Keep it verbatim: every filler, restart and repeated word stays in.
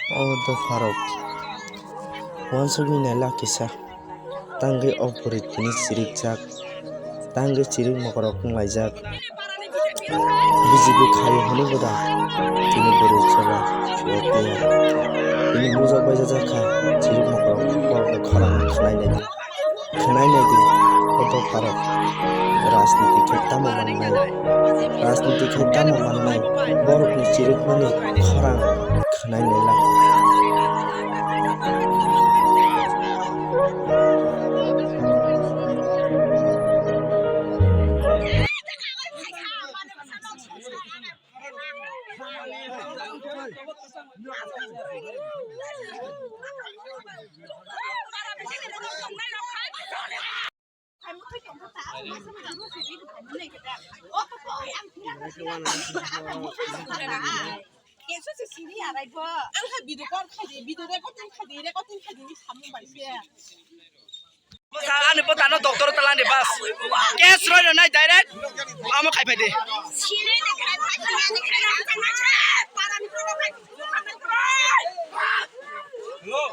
O dopharok, uansugwi naila kisa, tangwi o bwrwi tini chirikjak, tangwi chirik mokorok wnglaijak. B J P khaio hwnwi boda tini bwrwi chwla phiya phiya. Tini mujak bai jajak kha, chirik mokorok borokni khorang khwnai naidi. Khwnai naidi, o dopharok. Rajniti khe tamo mannai? Rajniti khe tamo mannai? Borokni chirikmani khorang khwnai naila. Ani bota no doctor talani bas. Case roi no nai direct. Amo khai phai de. Hello.